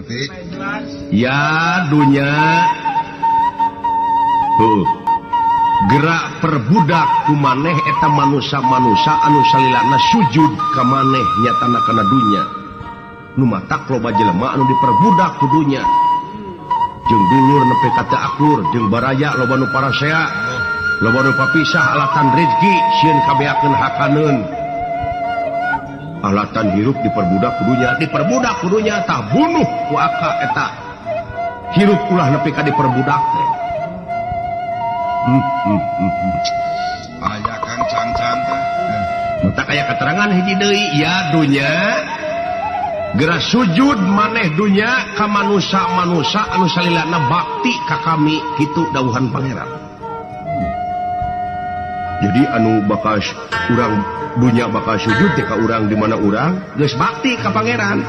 Ngerti. Ya dunya, gerak perbudak ku maneh eta manusia-manusia anu salilana sujud ka maneh, nyatana kana dunya. Nu matak loba jelema anu diperbudak ku dunya, jeung dulur nepi ka teu akur, jeung baraya loba nu parasea, loba nu papisah alatan rezeki, sieun kabeakeun hakaneun alatan hirup diperbudak ku dunya, diperbudak ku dunya. Tah, bunuh ku aka eta hirup, ulah nepi ka diperbudak teh. Aya Kang Cangcang teh. Matak aya keterangan hiji deui, ya dunya, geura sujud maneh dunya ka manusia-manusia anu salilana bakti ka kami, kitu dawuhan Pangeran. Jadi anu bakal urang dunya bakal sujud teh ka urang di mana urang geus bakti ka Pangeran.